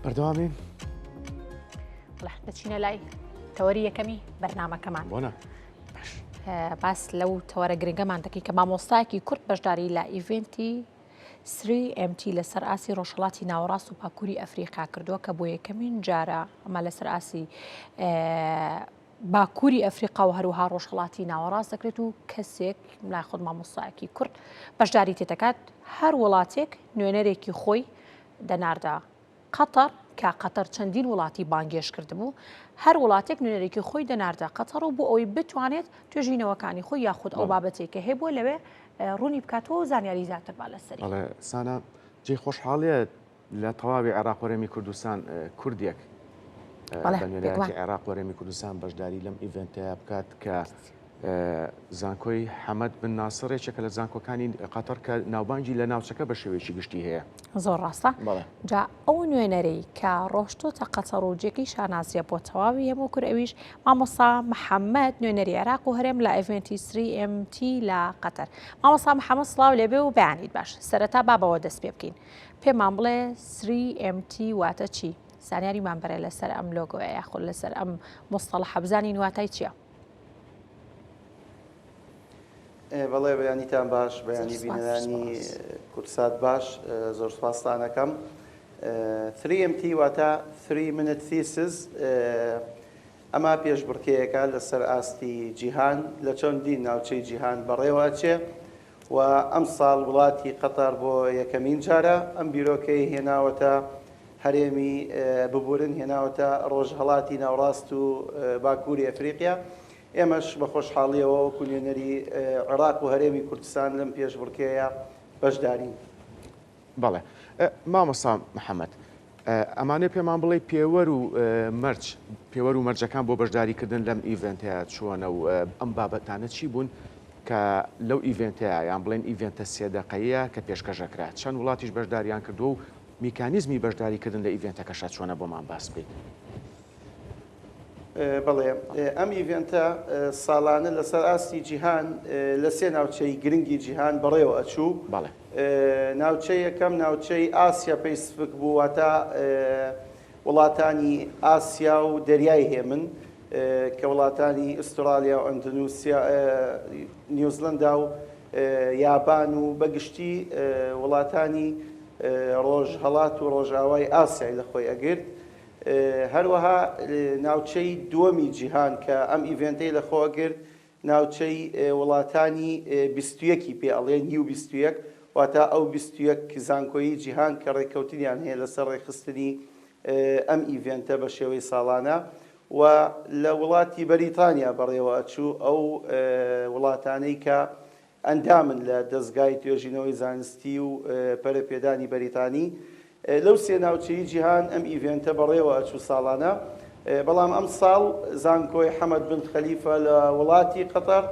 بەردەوامین. دەچینە لای تەوەری یەکەمی بەرنامەکەمان. بۆنە. باس لەو تەوەرە گرنگەمان دەکەین کە مامۆستایەکی کورد بەشداری لە event ی 3MT لەسەر ئاستی ڕۆژهەڵاتی ناوەڕاست و باکووری ئەفریقا کردووە کە بۆ یەکەمین جارە ئەمە لەسەر ئاستی باکووری ئەفریقا و هەروەها ڕۆژهەڵاتی ناوەڕاست دەکرێت و کەسێک لای خۆت مامۆستایەکی کورد بەشداری تێدەکات هەر وڵاتێک نوێنەرێکی خۆی دەناردە قەتەر کە قەتەر چەندین وڵاتی بانگێشت کردبوو، هەر وڵاتێک نوێنەرێکی خۆی دەناردە قەتەر و بۆ ئەوەی بتوانێت توێژینەوەکانی خۆی یاخود ئەو بابەتێک کە هەیبووە لەوێ ڕوونی بکاتەوە و زانیاری زیاتر با لەسەری. بەڵێ سانا، جێی خۆشحاڵیە لە تەواوی عێراق و هەرێمی کوردستان کوردێک بە نوێنەرایەتی عێراق و هەرێمی کوردستان بەشداری لەم event ەیە بکات کە زانکۆی حەمەد بن ناسڕ یەکێکە لە زانکۆکانی قەتەر کە ناوبانگی لە ناوچەکە بە شێوەیەکی گشتی هەیە. زۆر ڕاستە. جا ئەو نوێنەرەی کە ڕۆشتۆتە قەتەڕ و جێگەی شانازیە بۆ تەواوی هەموو کورد ئەویش مامۆستا محەممەد نوێنەری عێراق و هەرێم لە event ی 3MT لە قەتەر. مامۆستا محەممەد سڵاو لێبێ و بەیانیت باش. سەرەتا با بەوە دەست پێ بکەین. پێمان بڵێ 3MT واتە چی؟ زانیاریمان بەرێ لەسەر ئەم لۆگۆیە یاخود لەسەر ئەم مستەڵەحە بزانین واتای چییە؟ بەڵێ بەیانیتان باش بەیانی بینەرانی کوردسات باش زۆر سوپاستانەکەم 3MT واتە 3 minute thesis ئەمە پێشبڕکێیەکە لەسەر ئاستی جیهان لە چەندین ناوچەی جیهان بەڕێوە ئەچێ و ئەمساڵ وڵاتی قەتەر بۆ یەکەمین جارە ئەم بیرۆکەی هێناوەتە هەرێمی ببورن هێناوەتە ڕۆژهەڵاتی ناوڕاست و باکووری ئەفریقیا. ئێمەش بە خۆشحاڵییەوە وەکو نوێنەری عێراق و هەرێمی کوردستان لەم پێشبڕکێیە بەشدارین. بەڵێ مامۆستا محەمەد، ئەمانەوێ پێمان بڵێی پێوەر و مەرج، پێوەر و مەرجەکان بۆ بەشداریکردن لەم event ەیە چۆنە و ئەم بابەتانە چی بوون کە لەو event ەیە یان بڵێن event ە سێ دەقەیە کە پێشکەش ئەکرا چەند وڵاتیش بەشداریان کردووە و میکانیزمی بەشداریکردن لە event ەکەشا چۆنە بۆمان باس بکەیت؟ بەڵێ، ئەم event ە ساڵانە لەسەر ئاستی جیهان لە سێ ناوچەی گرنگی جیهان بەڕێوە ئەچوو. ناوچەی یەکەم ناوچەی ئاسیا پەیسفک بوو، واتە وڵاتانی ئاسیا و دەریای هێمن کە وڵاتانی ئوسترالیا و ئەندونوسیا، نیوزلەندا و یابان و بەگشتی وڵاتانی ڕۆژهەڵات و ڕۆژئاوای ئاسیای لە خۆی ئەگرت. هەروەها ناوچەی دووەمی جیهان کە ئەم event ەی لە خۆ ئەگرت ناوچەی وڵاتانی 21 ی پێ ئەڵێن U 21 واتە ئەو 21 زانکۆیی جیهان کە ڕێککەوتنیان هەیە لەسەر ڕێکخستنی ئەم event ە بە شێوەی ساڵانە و لە وڵاتی بەریتانیا بەڕێوە ئەچوو ئەو وڵاتانەی کە ئەندامن لە دەزگای توێژینەوەی زانستی و پەرەپێدانی بەریتانی. لەو سێ ناوچەی جیهان ئەم event ە بەڕێوە ئەچوو ساڵانە، بەڵام ئەمساڵ زانکۆی حەمەد بن خەلیفە لە وڵاتی قەتەر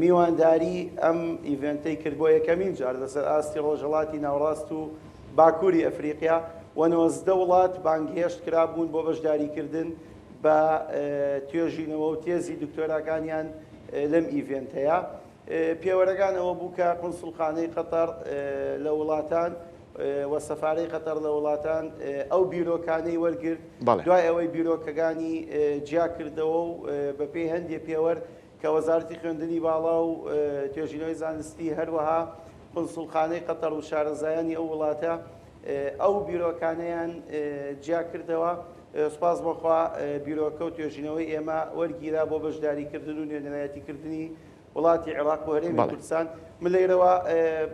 میوانداری ئەم event ەی کرد بۆ یەکەمین جار لەسەر ئاستی ڕۆژهەڵاتی ناوەڕاست و باکووری ئەفریقیا و 19 وڵات بانگهێشت کرابوون بۆ بەشداریکردن بە توێژینەوە و تێزی دکتۆراکانیان لەم event ەیە. پێوەرەکان ئەوە بوو کە قونسوڵخانەی قەتەر لە وڵاتان و سەفارەی قەتەر لە وڵاتان ئەو بیرۆکانەی وەرگرت، دوای ئەوەی بیرۆکەکانی جیا کردەوە و بەپێی هەندێ پێوەر کە وەزارەتی خوێندنی باڵا و توێژینەوەی زانستی هەروەها قونسوڵخانەی قەتەر و شارەزایانی ئەو وڵاتە ئەو بیرۆکانەیان جیا کردەوە، سوپاس بۆ خوا بیرۆکە و توێژینەوەی ئێمە وەرگیرا بۆ بەشداریکردن و نوێنەرایەتیکردنی وڵاتی عێراق و هەرێمی کوردستان. من لێرەوە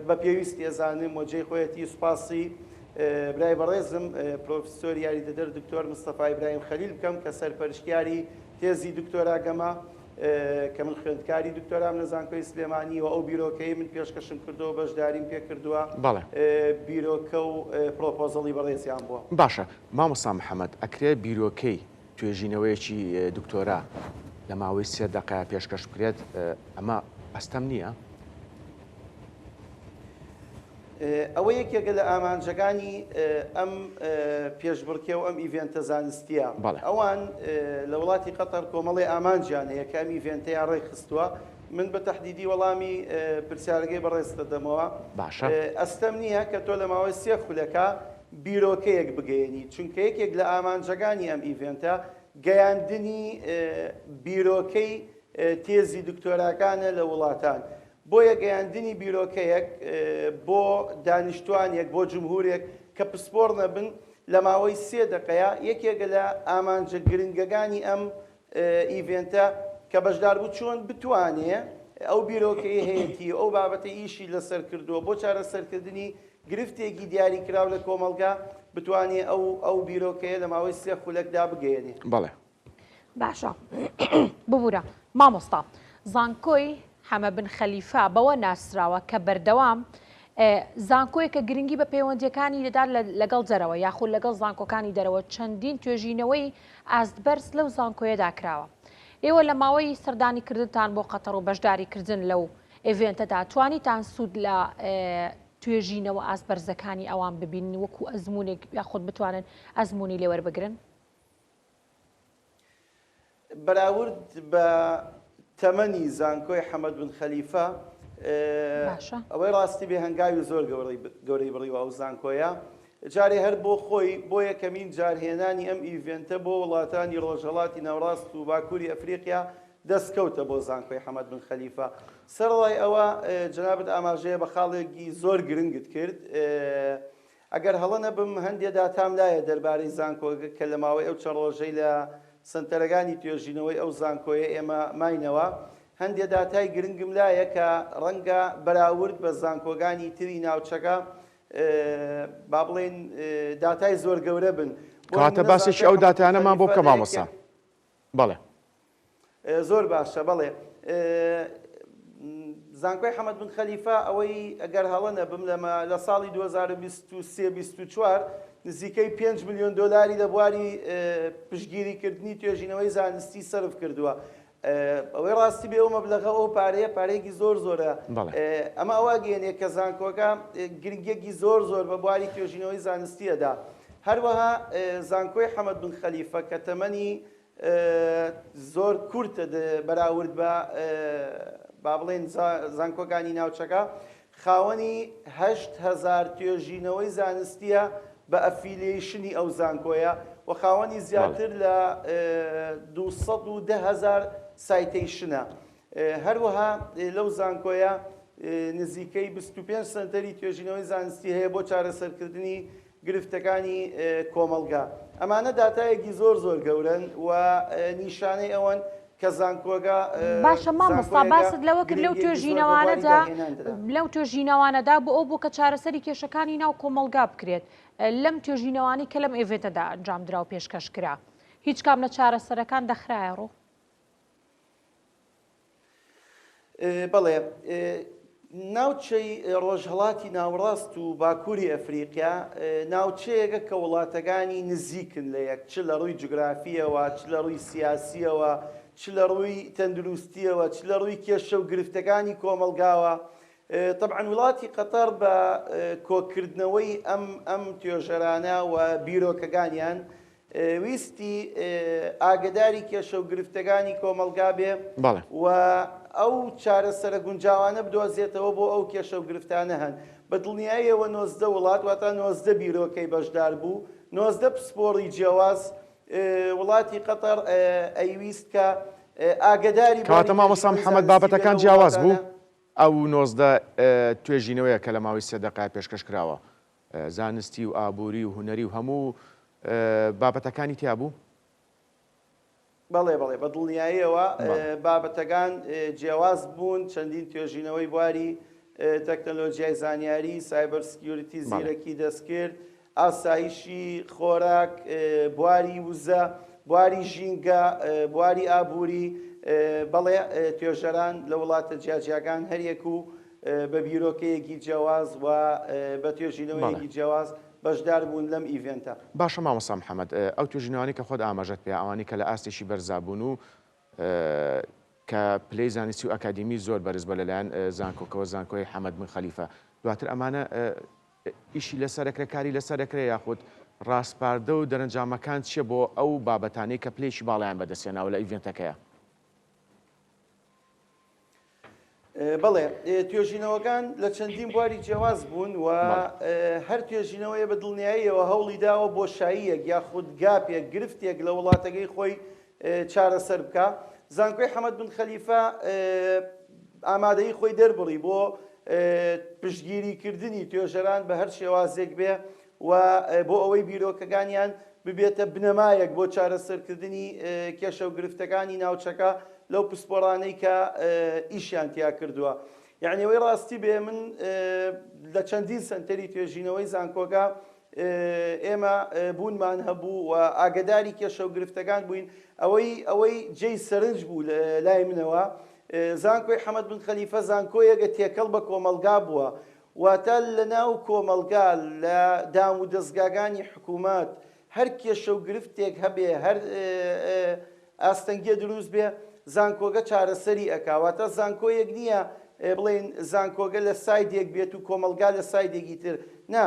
بە پێویستی ئەزانم و جێی خۆیەتی سوپاسی برای بەڕێزم پرۆفیسۆر یاریدەدەر دکتۆر مستەفا ئیبراهیم خەلیل بکەم کە سەرپەرشتیاری تێزی دکتۆراگەمە کە من خوێندکاری دکتۆرام لە زانکۆی سلێمانی و ئەو بیرۆکەی من پێشکەشم کردەوە بەشداریم پێکردووە بیرۆکە و proposal ی بەڕێزیان بووە. باشە مامۆستا محەمەد ئەکرێ بیرۆکەی توێژینەوەیەکی دکتۆرا لە ماوەی سێ دەقەیا پێشکەش بکرێت ئەمە ئەستەم نییە؟ ئەوە یەکێکە لە ئامانجەکانی ئەم پێشبڕکێ و ئەم event ە زانستییە. ئەوان لە وڵاتی قەتەر کۆمەڵێ ئامانجیان هەیە کە ئەم event ەیان ڕێکخستووە. من بە تەحدیدی وەڵامی پرسیارەکەی بەڕێزت دەدەمەوە. باشە. ئەستەم نییە کە تۆ لە ماوەی سێ خولەکا. بیرۆکەیەک بگەیەنی، چونکە یەکێک لە ئامانجەکانی ئەم event ە گەیاندنی بیرۆکەی تێزی دکتۆراکانە لە وڵاتان. بۆیە گەیاندنی بیرۆکەیەک بۆ دانیشتوانێک، بۆ جمهورێک کە پسپۆڕ نەبن لە ماوەی سێ دەقەیا یەکێکە لە ئامانجە گرنگەکانی ئەم event ە کە بەشداربوو چۆن بتوانێ ئەو بیرۆکەی هەیەتی و ئەو بابەتەی ئیشی لەسەر کردووە بۆ چارەسەرکردنی گرفتێکی دیاریکراو لە کۆمەڵگا بتوانێ ئەو ئەو بیرۆکەیە لە ماوەی سێ خولەکدا بگەیەنێ. بەڵێ. باشە ببورە مامۆستا زانکۆی حەمە بن خەلیفە بەوە ناسراوە کە بەردەوام زانکۆیەکە گرنگی بە پەیوەندیەکانی دەدات لەگەڵ دەرەوە یاخود لەگەڵ زانکۆکانی دەرەوە چەندین توێژینەوەی ئاست بەرز لەو زانکۆیەدا کراوە ئێوە لە ماوەی سەردانی کردنتان بۆ قەتەڕ و بەشداری کردن لەو event ەدا توانیتان سوود لە توێژینەوە ئاست بەرزەکانی ئەوان ببینن وەکو ئەزمونێک یاخود بتوانن ئەزمموی لێوەربگرن؟ بەراورد بە تەمەنی زانکۆی حەمەد بن خەلیفە ئەوەی ڕاستی بێ هەنگاوی زۆر گەورەی بڕیوە ئەو زانکۆیە جارێ هەر بۆ خۆی بۆ یەکەمین جار هێنانی ئەم event ە بۆ وڵاتانی ڕۆژهەڵاتی ناوڕاست و باکووری ئەفریقیا دەستکەوتە بۆ زانکۆی حەمەد بن خەلیفە سەرەڕای ئەوە جەنابت ئاماژەیە بە خاڵێکی زۆر گرنگت کرد ئەگەر هەڵە نەبم هەندێ داتام لایە دەربارەی زانکۆگە کە لە ماوەی ئەو چەند ڕۆژەی لە سەنتەرەکانی توێژینەوەی ئەو زانکۆیە ئێمە ماینەوە هەندێ داتای گرنگم لایە کە ڕەنگە بەراورد بە زانکۆگانی تری ناوچەکە با بڵێین داتای زۆر گەورە بن. بۆ کەواتە نمونە باسێکی زانکۆی ئەو حەمەد بن داتایانەمان بۆ خەلیفە بکە لە مامۆستا. یەکێک بەڵێ. زۆر باشە بەڵێ. زانکۆی حەمەد بن خەلیفە ئەوەی ئەگەر هەڵە نەبم لەمە لە ساڵی 2023 24 نزیکەی 5 ملیۆن دۆلاری لە بواری پشتگیریکردنی توێژینەوەی زانستی سەرف کردووە. ئەوەی ڕاستی بێ ئەو مەبلەغە ئەو پارەیە پارەیەکی زۆر زۆرە. ئەمە ئەوە گەیەنێ کە زانکۆکە گرنگیەکی زۆر زۆر بە بواری توێژینەوەی زانستیەدا. هەروەها زانکۆی حەمەد بن خەلیفە کە تەمەنی زۆر کورتە بەراورد بە با بڵێن زانکۆکانی ناوچەکە، خاوەنی 8000 توێژینەوەی زانستیە بە affiliation ی ئەو زانکۆیە و خاوەنی زیاتر لە 210 هەزار citation ە. هەروەها لەو زانکۆیە نزیکەی 25 سەنتەری توێژینەوەی زانستی هەیە بۆ چارەسەرکردنی گرفتەکانی کۆمەڵگا. ئەمانە داتایەکی زۆر زۆر گەورەن و نیشانەی ئەوەن کە زانکۆگە باشە مامۆستا باست لەوە کرد لەو توێژینەوانەدا لەو توێژینەوانەدا بۆ ئەو بوو کە چارەسەری کێشەکانی ناو کۆمەڵگا بکرێت لەم توێژینەوانی کە لەم event ەدا ئەنجامدرا و پێشکەش کرا هیچ کام لە چارەسەرەکان دەخرایە ڕوو؟ بەڵێ، ناوچەی ڕۆژهەڵاتی ناوەڕاست و باکووری ئەفریقیا ناوچەیەکە کە وڵاتەکانی نزیکن لە یەک، چ لە ڕووی جوگرافییەوە، چ لە ڕووی سیاسییەوە، چ لە ڕووی تەندروستییەوە، چ لە ڕووی کێشە و گرفتەکانی کۆمەڵگاوە. تەبعەن وڵاتی قەتەر بە کۆکردنەوەی ئەم ئەم توێژەرانە و بیرۆکەکانیان ویستی ئاگەداری کێشە و گرفتەکانی کۆمەڵگا بێ و ئەو چارەسەرە گونجاوانە بدۆزێتەوە بۆ ئەو کێشە و گرفتانە هەن. بە دڵنیاییەوە 19 وڵات واتە 19 بیرۆکەی بەشدار بوو، 19 پسپۆڕی جیاواز، وڵاتی قەتەر ئەیویست کە ئاگەداری کەواتە مامۆستا محەمەد بابەتەکان جیاواز بوو؟ ئەو 19 توێژینەوەیە کە لە ماوەی سێ دەقەیا پێشکەش کراوە زانستی و ئابووری و هونەری و هەموو بابەتەکانی تیا بوو؟ بەڵێ بەڵێ بە دڵنیاییەوە بابەتەکان جیاواز بوون، چەندین توێژینەوەی بواری تەکنەلۆجیای زانیاری، cyber security، زیرەکی دەستکرد، ئاسایشی خۆراک، بواری وزە، بواری ژینگە، بواری ئابووری، بەڵێ توێژەران لە وڵاتە جیاجیاکان هەریەک و بە بیرۆکەیەکی جیاواز و بە توێژینەوەیەکی جیاواز بەشدار بوون لەم event ە. باشە مامۆستا محەمەد، ئەو توێژینەوانەی کە خۆت ئاماژەت پێ ئەوانەی کە لە ئاستێکی بەرزا بوون و کە پلەی زانستی و ئەکادیمی زۆر بەرز بووە لەلایەن زانکۆکەوە، زانکۆی حەمەد بن خەلیفە، دواتر ئەمانە ئیشی لەسەر ئەکرێ، کاری لەسەر ئەکرێ یاخود ڕاسپاردە و دەرەنجامەکان چییە بۆ ئەو بابەتانەی کە پلەیەکی باڵایان بەدەستهێناوە لە event ەکەیا؟ بەڵێ، توێژینەوەکان لە چەندین بواری جیاواز بوون و هەر توێژینەوەیە بە دڵنیاییەوە هەوڵی داوە بۆشاییەک یاخود گاپێک، گرفتێک لە وڵاتەکەی خۆی چارەسەر بکا. زانکۆی حەمەد بن خەلیفە ئامادەیی خۆی دەربڕی بۆ پشتگیریکردنی توێژەران بە هەر شێوازێک بێ و بۆ ئەوەی بیرۆکەکانیان ببێتە بنەمایەک بۆ چارەسەرکردنی کێشە و گرفتەکانی ناوچەکە لەو پسپۆڕانەی کە ئیشیان تیا کردووە. یعنی ئەوەی ڕاستی بێ من لە چەندین سەنتەری توێژینەوەی زانکۆکە ئێمە بوونمان هەبوو و ئاگداری کێشە و گرفتەکان بووین. ئەوەی ئەوەی جێی سەرنج بوو لای منەوە، زانکۆی حەمەد بن خەلیفە زانکۆیەکە تێکەڵ بە کۆمەڵگا بووە، واتە لە ناو کۆمەڵگا، لە دام و دەزگاکانی حکوومەت هەر کێشە و گرفتێک هەبێ، هەر ئاستەنگیە دروست بێ، زانکۆگە چارەسەری ئەکا. واتە زانکۆیەک نییە بڵێین زانکۆگە لە side ێک بێت و کۆمەڵگا لە side ێکی تر. نا،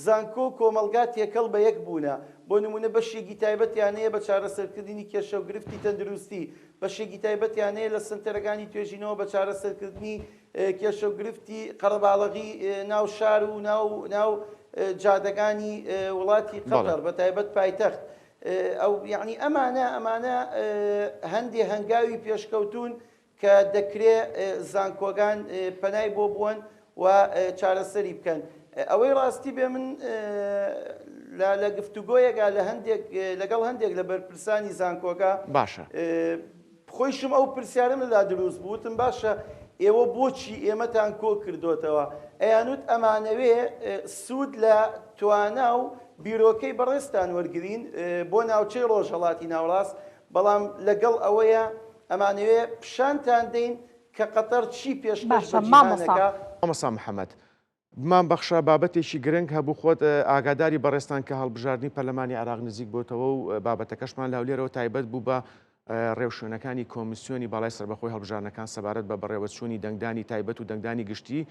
زانکۆ و کۆمەڵگا تێکەڵ بە یەک بوونە. بۆ نموونە بەشێکی تایبەتیان هەیە بە چارەسەرکردنی کێشە و گرفتی تەندروستی، بەشێکی تایبەتیان هەیە لە سەنتەرەکانی توێژینەوە بە چارەسەرکردنی کێشە و گرفتی قەرەباڵغی ناو شار و ناو ناو جادەکانی وڵاتی قەتەر بە تایبەت پایتەخت. ئەو یعنی ئەمانە ئەمانە هەندێ هەنگاوی پێشکەوتوون کە دەکرێ زانکۆگان پەنای بۆ بووەن و چارەسەری بکەن. ئەوەی ڕاستی بێ من لە گفتوگۆیەکە لە هەندێک لەگەڵ هەندێک لە بەرپرسانی زانکۆکە باشە خۆیشم ئەو پرسیارەم لەلا دروست بوو، وتم باشە ئێوە بۆچی ئێمەتان کۆ کردۆتەوە؟ ئەیانوت ئەمانەوێ سوود لە توانا و بیرۆکەی بەڕێزتان وەرگرین بۆ ناوچەی ڕۆژهەڵاتی ناوەڕاست، بەڵام لەگەڵ ئەوەیە ئەمانەوێ پیشانتان دەین کە قەتەر چی پێشکەش باشە بە جیهان مامۆستا. ئەکا. مامۆستا محەمەد، بمان بەخشە بابەتێکی گرنگ هەبوو خۆت ئاگاداری بەڕێزتان کە هەڵبژاردنی پەرلەمانی عێراق نزیک بۆتەوە و بابەتەکەشمان لە هەولێرەوە تایبەت بوو بە ڕێوشوێنەکانی کۆمیسیۆنی باڵای سەربەخۆی هەڵبژاردنەکان سەبارەت بە بەڕێوەچوونی دەنگدانی تایبەت و دەنگدانی گشتی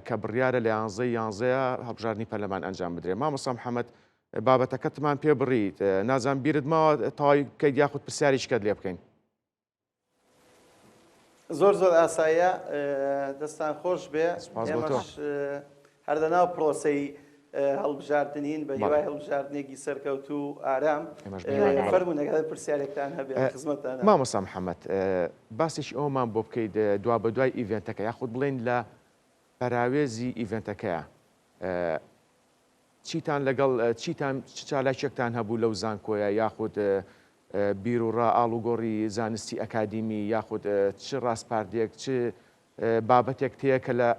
کە بڕیارە لە یانزەی یانزەیە هەڵبژاردنی پەرلەمان ئەنجام بدرێت. مامۆستا محەممەد بابەتەکەتمان پێ بڕیت نازان بیرت ماوە تەواوی بکەیت یاخود پرسیارێکی کەت لێ بکەین؟ زۆر زۆر ئاساییە دەستان خۆش بێ ئێمەش هەر لە ناو پرۆسەی هەڵبژاردنین بە هیوای هەڵبژاردنێکی سەرکەوتوو و ئارام فەرموون ئەگەر پرسیارێکتان هەبێت خزمەتتان. مامۆستا محەممەد باسێکی ئەومان بۆ بکەیت دوا بە دوای event ەکە یاخود بڵێین لە پەراوێزی event ەکەیە چیتان لەگەڵ چیتان چ چالاکیەکتان هەبوو لەو زانکۆیە یاخود بیروڕا ئاڵوگۆڕی زانستی ئەکادیمی یاخود چ ڕاسپاردێک چ بابەتێک تەیە کە لە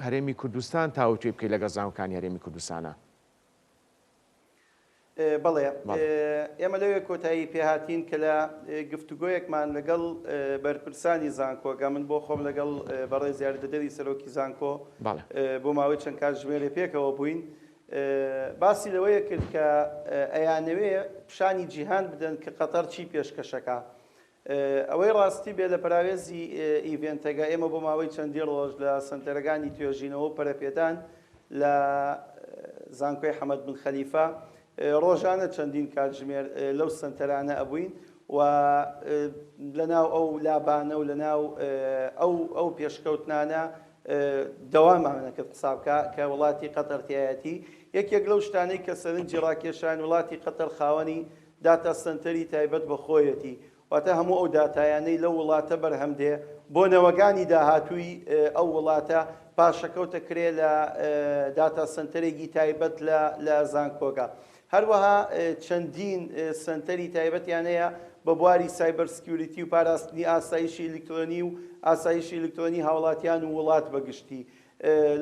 هەرێمی کوردستان تاوتوێ بکەیت لەگەڵ زانکۆکانی هەرێمی کوردستانە؟ بەڵێ ئێمە لەوێ کۆتایی پێهاتین کە لە گفتوگۆیەکمان لەگەڵ بەرپرسانی زانکۆگە من بۆ خۆم لەگەڵ بەڕێز یاریدەدەری سەرۆکی زانکۆ بۆ ماوەی چەند کاتژمێرێ پێکەوە بووین باسی لەوەیە کرد کە ئەیانەوێ پیشانی جیهان بدەن کە قەتەر چی پێشکەشەکە. ئەوەی ڕاستی بێ لە پەراوێزی event ەکە ئێمە بۆ ماوەی چەندین ڕۆژ لە سەنتەرەکانی توێژینەوە و پەرەپێدان لە زانکۆی حەمەد بن خەلیفە ڕۆژانە چەندین کاتژمێر لەو سەنتەرانە ئەبووین و لەناو ئەو lab انە و لەناو ئەو ئەو پێشکەوتنانە دەوامان ئەکرد قسە بکا کە وڵاتی قەتەر تیایەتی. یەکێک لەو شتانەی کە سەرنجی ڕاکێشاین وڵاتی قەتەر خاوەنی داتا سەنتەری تایبەت بە خۆیەتی، واتە هەموو ئەو داتایانەی لەو وڵاتە بەرهەم دێ بۆ نەوەکانی داهاتووی ئەو وڵاتە پاشەکەوتە کرێ لە داتا سەنتەرێکی تایبەت لە لە زانکۆکە. هەروەها چەندین سەنتەری تایبەتیان هەیە بە بواری cyber security و پاراستنی ئاسایشی ئەلیکترۆنی و ئاسایشی ئەلیکترۆنی هاوڵاتیان و وڵات بە گشتی.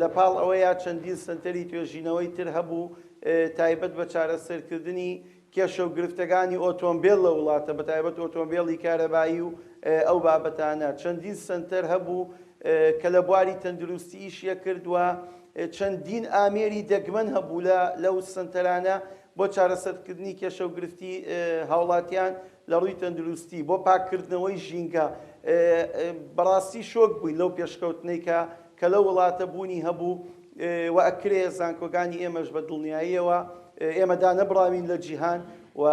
لە پاڵ ئەوەیا چەندین سەنتەری توێژینەوەی تر هەبوو تایبەت بە چارەسەرکردنی کێشە و گرفتەکانی ئۆتۆمبێل لە وڵاتە بە تایبەت ئۆتۆمبێلی کارەبایی و ئەو بابەتانە. چەندین سەنتەر هەبوو کە لە بواری تەندروستی ئیشی ئەکرد و چەندین ئامێری دەگمەن هەبوو لە لەو سەنتەرانە بۆ چارەسەرکردنی کێشە و گرفتی هاوڵاتیان لە ڕووی تەندروستی، بۆ پاککردنەوەی ژینگە. بەڕاستی شۆک بووین لەو پێشکەوتنەی کە کە لەو وڵاتە بوونی هەبوو و ئەکرێ زانکۆگانی ئێمەش بە دڵنیاییەوە ئێمە دانەبڕاوین لە جیهان و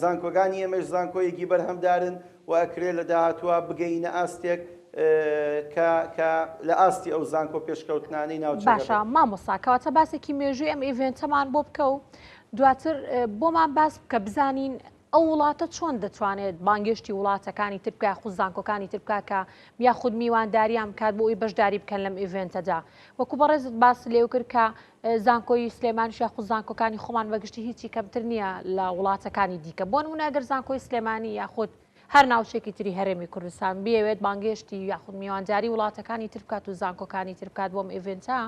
زانکۆگانی ئێمەش زانکۆیەکی بەرهەمدارن و ئەکرێ لە داهاتووە بگەینە ئاستێک. کە کە لە ئاستی ئەو زانکۆ پێشکەوتنانەی ناوچەکە باشە بێت. مامۆستا کەواتە باسێکی مێژووی ئەم event ەمان بۆ بکە و دواتر بۆمان باس بکە بزانین ئەو وڵاتە چۆن دەتوانێت بانگێشتی وڵاتەکانی تر بکە یاخود زانکۆکانی تر بکە کە یاخود میوانداریان بکات بۆ ئەوی بەشداری بکەن لەم event ەدا وەکو بەڕێزت باس لێو کرد کە زانکۆی سلێمانیش یاخود زانکۆکانی خۆمان بەگشتی هیچی کەمتر نییە لە وڵاتەکانی دیکە بۆ نمونە ئەگەر زانکۆی سلێمانی یاخود هەر ناوچێکی تری هەرێمی کوردستان بیەوێت بانگێشتی یاخود میوانداری وڵاتەکانی تر بکات و زانکۆکانی تر بکات بۆم event ە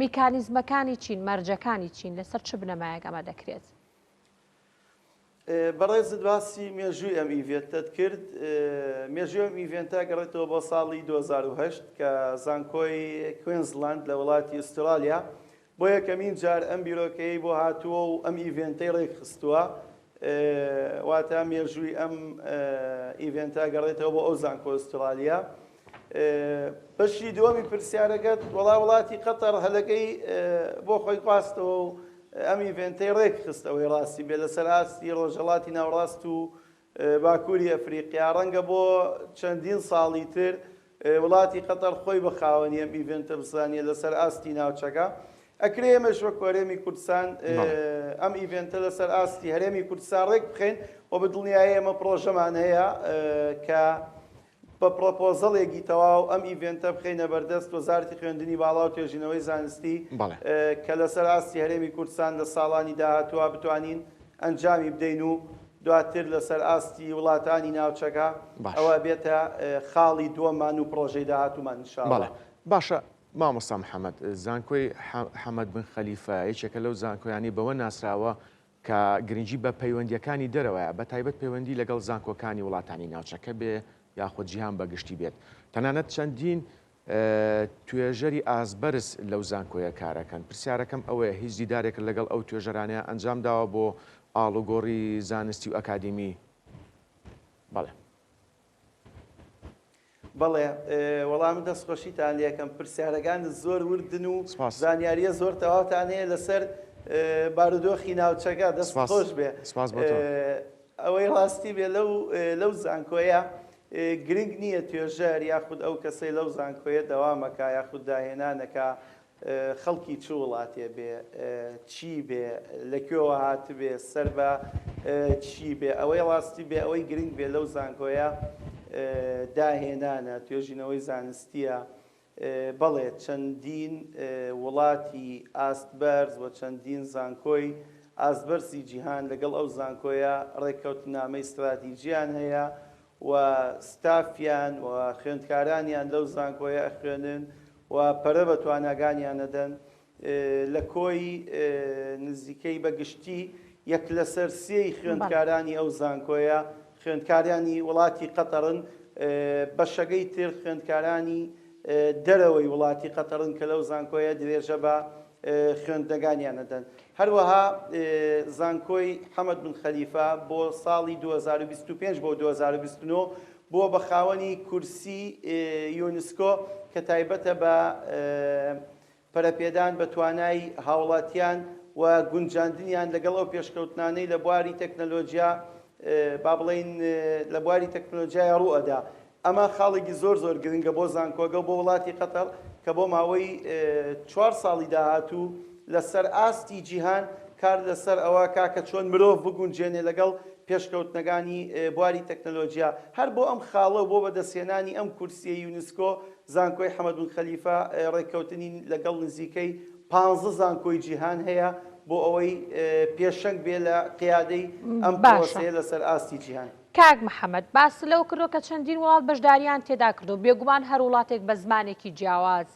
میکانیزمەکانی چین مەرجەکانی چین لەسەر چ بنەمایەک ئەمە دەکرێت؟ بەڕێزت باسی مێژووی ئەم event ەت کرد، مێژووی ئەم event ە گەڕێتەوە بۆ ساڵی 2008 کە زانکۆی کوینزلاند لە وڵاتی ئوسترالیا بۆ یەکەمین جار ئەم بیرۆکەیەی بۆ هاتووە و ئەم event ەی ڕێکخستووە، واتە مێژووی ئەم event ە گەڕێتەوە بۆ ئەو زانکۆ ئوسترالیە. بەشی دووەمی پرسیارەکەت وەڵا وڵاتی قەتەر هەلەکەی بۆ خۆی خواستەوە و ئەم event ەی ڕێکخست ئەوەی ڕاستی بێ لەسەر ئاستی ڕۆژهەڵاتی ناوەڕاست و باکووری ئەفریقیا ڕەنگە بۆ چەندین ساڵی تر وڵاتی قەتەر خۆی بە خاوەنی ئەم event ە بزانێ لەسەر ئاستی ناوچەکە. ئەکرێ ئێمەش وەک هەرێمی کوردستان ئەم event ە لەسەر ئاستی هەرێمی کوردستان ڕێک بخەین و بە دڵنیایی ئێمە پڕۆژەمان هەیە کە بە پڕۆپۆزەڵێکی تەواو ئەم event ە بخەینە بەردەست وەزارەتی خوێندنی باڵا و توێژینەوەی زانستی کە لەسەر ئاستی هەرێمی کوردستان لە ساڵانی داهاتووە بتوانین ئەنجامی بدەین و دواتر لەسەر ئاستی وڵاتانی ناوچەکە ئەوە بێتە خاڵی دووەممان و پڕۆژەی داهاتوومان ان شاء اللە. بەڵێ باشە مامۆستا محەمەد، زانکۆی حەمەد بن خەلیفە یەکێکە لەو زانکۆیانەی بەوە ناسراوە کە گرنگی بە پەیوەندییەکانی دەرەوەیە، بە تایبەت پەیوەندی لەگەڵ زانکۆکانی وڵاتانی ناوچەکە بێ یاخود جیهان بە گشتی بێت. تەنانەت چەندین توێژەری ئاستبەرز لەو زانکۆیە کارەکەن. پرسیارەکەم ئەوەیە هیچ دیدارێکت لەگەڵ ئەو توێژەرانەیە ئەنجام داوە بۆ ئاڵوگۆڕی زانستی و ئەکادیمی؟ بەڵێ. بەڵێ وەڵا من دەست خۆشیتان لێکەم پرسیارەکانت زۆر وردن و زانیاریە زۆر تەواوتان هەیە لەسەر بارودۆخی ناوچەکە دەست خۆش بێ ئەوەی ڕاستی بێ لەو لەو زانکۆیە گرنگ نییە توێژەر یاخود ئەو کەسەی لەو زانکۆیە دەوامەکە یاخود داهێنانەکە خەڵکی چ وڵاتێ بێ، چی بێ، لە کوێوە هاتبێ، سەر بە چی بێ، ئەوەی ڕاستی بێ، ئەوەی گرنگ بێ لەو زانکۆیە داهێنانە، توێژینەوەی زانستییە. بەڵێ چەندین وڵاتی ئاست بەرز و چەندین زانکۆی ئاست بەرزی جیهان لەگەڵ ئەو زانکۆیە ڕێککەوتنامەی ستراتیجیان هەیە و ستافیان و خوێندکارانیان لەو زانکۆیە ئەخوێنن و پەرە بە تواناگانیان ئەدەن لە کۆی نزیکەی بە گشتی یەک لەسەر سێی خوێندکارانی ئەو زانکۆیە خوێندکارانی وڵاتی قەتەرن بەشەکەی تر خوێندکارانی دەرەوەی وڵاتی قەتەرن کە لەو زانکۆیە درێژە بە خوێندنەگانیان ئەدەن. هەروەها زانکۆی حەمەد بن خەلیفە بۆ ساڵی 2025 بۆ 2029 بووە بە خاوەنی کورسی یونسکۆ کە تایبەتە بە پەرەپێدان بە توانای هاوڵاتیان و گونجاندنیان لەگەڵ ئەو پێشکەوتنانەی لە بواری تەکنەلۆجیا با بڵێین لە بواری تەکنەلۆجیایا ڕوو ئەدا. ئەمە خاڵێکی زۆر زۆر گرنگە بۆ زانکۆگە و بۆ وڵاتی قەتەر کە بۆ ماوەی چوار ساڵی داهاتوو لەسەر ئاستی جیهان کار لەسەر ئەوە کا کە چۆن مرۆڤ بگونجێنێ لەگەڵ پێشکەوتنەکانی بواری تەکنەلۆجیا. هەر بۆ ئەم خاڵە و بۆ بەدەستهێنانی ئەم کورسییەی یونسکۆ، زانکۆی حەمەد بن خەلیفە ڕێککەوتنی لەگەڵ نزیکەی پانزە زانکۆی جیهان هەیە بۆ ئەوەی پێشەنگ بێ لە قیادەی ئەم باشە. پرۆسەیە لەسەر ئاستی جیهان. کاک محەمەد، باست لەوە کردووە کە چەندین وڵات بەشدارییان تێدا کردووە، بێگومان هەر وڵاتێک بە زمانێکی جیاواز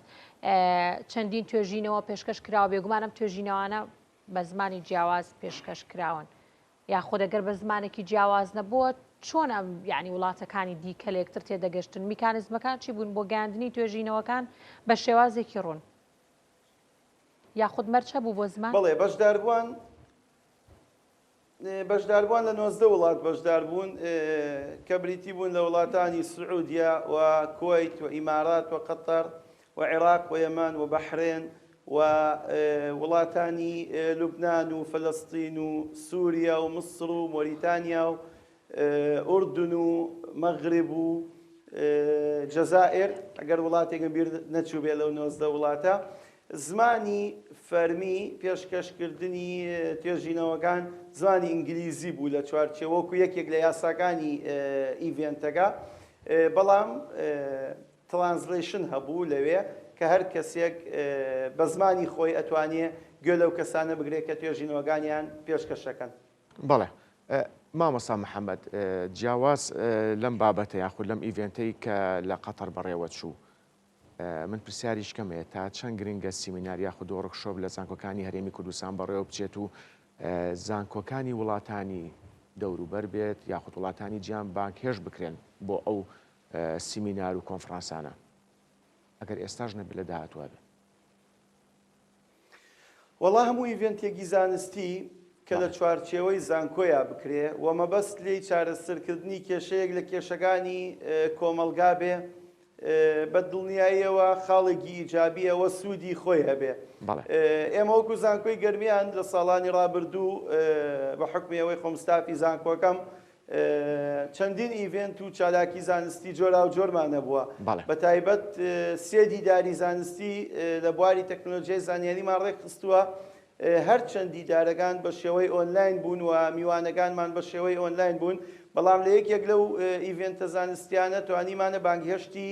چەندین توێژینەوە پێشکەش کراوە، بێگومان ئەم توێژینەوانە بە زمانی جیاواز پێشکەش کراون، یاخود ئەگەر بە زمانێکی جیاواز نەبووە چۆن ئەم یانی وڵاتەکانی دیکە لە یەکتر تێدەگەشتن، میکانیزمەکان چی بوون بۆ گەیاندنی توێژینەوەکان بە شێوازێکی ڕوون؟ یاخود مەرج هەبوو بۆ زمان؟ بەڵێ، بەشداربووان بەشداربووان لە 19 وڵات بەشداربوون کە بریتی بوون لە وڵاتانی سعودیە و کوەیت و ئیمارات و قەتەر و عێراق و یەمەن و بەحرێن و وڵاتانی لوبنان و فەلەستین و سوریا و میسر و مۆریتانیا و ئوردن و مەغرب و. جەزائیر، ئەگەر وڵاتێکم بیر نەچووبێ لەو 19 وڵاتە، زمانی فەرمی پێشکەشکردنی توێژینەوەکان زمانی ئینگلیزی بوو لە چوارچێوە وەکو یەکێک لە یاساکانی event ەکە، بەڵام translation هەبوو لەوێ کە هەر کەسێک بە زمانی خۆی ئەتوانێ گوێ لەو کەسانە بگرێت کە توێژینەوەکانیان پێشکەشەکەن. بەڵێ مامۆستا محەمەد، جیاواز لەم بابەتە یاخود لەم event ەی کە لە قەتەر بەڕێوە چوو، من پرسیاریش کەم هەیە تا چەند گرنگە سیمینار یاخود workshop لە زانکۆکانی هەرێمی کوردستان بەڕێوە بچێت و زانکۆکانی وڵاتانی دەوروبەر بێت یاخود وڵاتانی جیان بانگهێشت بکرێن بۆ ئەو سیمینار و کۆنفرانسانە ئەگەر ئێستاش نەبێت لە داهاتووە بێت؟ وەڵا هەموو event ێکی زانستی کە لە چوارچێوەی زانکۆیا بکرێ و مەبەست لێی چارەسەرکردنی کێشەیەک لە کێشەکانی کۆمەڵگا بێ بە دڵنیاییەوە خاڵێکی ئیجابییە و سوودی خۆی هەبێ. ئێمە وەکو زانکۆی گەرمیان لە ساڵانی ڕابردوو بە حوکمی ئەوەی خۆم ستافی زانکۆکەم چەندین event و چالاکی زانستی جۆراوجۆرمان هەبووە، بەتایبەت سێ دیداری زانستی لە بواری تەکنۆلۆژیای زانیاریمان ڕێکخستووە، هەرچەند دیدارەکان بە شێوەی ئۆنلاین بوون و میوانەکانمان بە شێوەی ئۆنلاین بوون، بەڵام لە یەکێک لەو event ە زانستیانە توانیمانە بانگهێشتی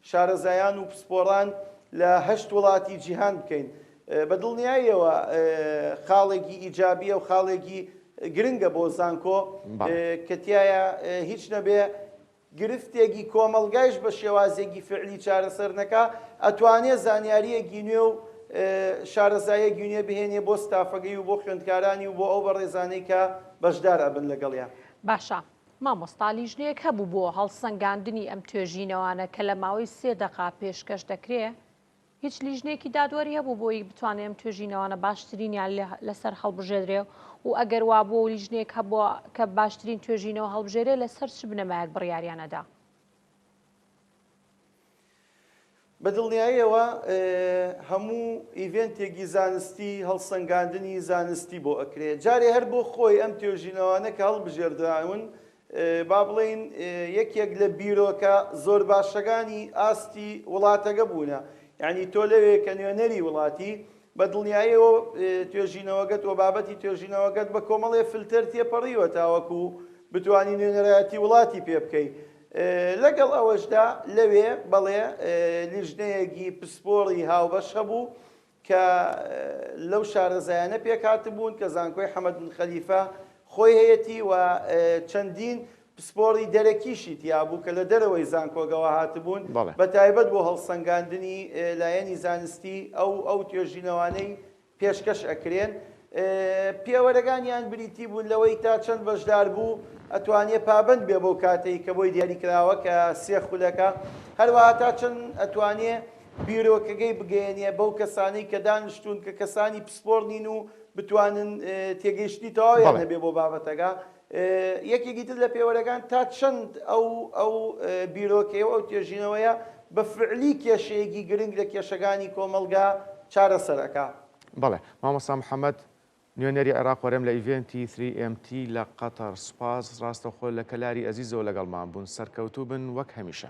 شارەزایان و پسپۆڕان لە هەشت وڵاتی جیهان بکەین. بە دڵنیاییەوە خاڵێکی ئیجابییە و خاڵێکی گرنگە بۆ زانکۆ کە تیایا هیچ نەبێ گرفتێکی کۆمەڵگایش بە شێوازێکی فعلی چارەسەر نەکا ئەتوانێ زانیارییەکی نوێ و شارەزاییەکی نوێ بهێنێ بۆ ستافەکەی و بۆ خوێندکارانی و بۆ ئەو بەڕێزانەی کە بەشدار ئەبن لەگەڵیا. باشە مامۆستا لیژنەیەک هەبوو بۆ هەڵسەنگاندنی ئەم توێژینەوانە کە لە ماوەی سێ دەقە پێشکەش دەکرێ؟ هیچ لیژنەیەکی دادوەری هەبوو بۆی بتوانێ ئەم توێژینەوانە باشترینیان لەسەر هەڵبژێدرێ و ئەگەر وابووە و لیژنەیەک هەبووە کە باشترین توێژینەوە هەڵبژێرێ لەسەر چ بنەمایەک بڕیاریان ئەدا؟ بە دڵنیاییەوە هەموو event ێکی زانستی هەڵسەنگاندنی زانستی بۆ ئەکرێ. جارێ هەر بۆ خۆی ئەم توێژینەوانە کە هەڵبژێردراون با بڵێین یەکێک لە بیرۆکە زۆر باشەکانی ئاستی وڵاتەکە بوونە. یانی تۆ لەوێ کە نوێنەری وڵاتی بە دڵنیاییەوە توێژینەوەکەت و بابەتی توێژینەوەکەت بە کۆمەڵێ فلتەر تێپەڕیوە تاوەکو بتوانی نوێنەرایەتی وڵاتی پێ بکەی. لەگەڵ ئەوەشدا لەوێ بەڵێ لیژنەیەکی پسپۆڕی هاوبەش هەبوو کە لەو شارەزایانە پێکهاتبوون کە زانکۆی حەمەد بن خەلیفە خۆی هەیەتی و چەندین پسپۆڕی دەرەکیشی تیابوو کە لە دەرەوەی زانکۆگەوە هاتبوون بە تایبەت بۆ هەڵسەنگاندنی لایەنی زانستی ئەو ئەو توێژینەوانەی پێشکەش ئەکرێن پێوەرەکانیان بریتی بوون لەوەی تا چەند بەشداربوو ئەتوانێ پابەند بێ بەو کاتەی کە بۆی دیاریکراوە کە سێ خولەکە، هەروەها تا چەند ئەتوانێ بیرۆکەکەی بگەیەنێ بەو کەسانەی کە دانیشتوون کە کەسانی پسپۆڕ نین و بتوانن تێگەیشتنی تەواویان هەبێ بۆ بابەتەکە. یەکێکی تر لە پێوەرەکان تا چەند ئەو ئەو بیرۆکەیە و ئەو توێژینەوەیە بە فعلی کێشەیەکی گرنگ لە کێشەکانی کۆمەڵگا چارەسەر ئەکا. بەڵێ مامۆستا محەمەد نوێنەری عێراق وەرێم لە event ی 3MT لە قەتەر سوپاس ڕاستەوخۆ لە کەلاری ئەزیزەوە لەگەڵمان بوون سەرکەوتوو بن وەک هەمیشە.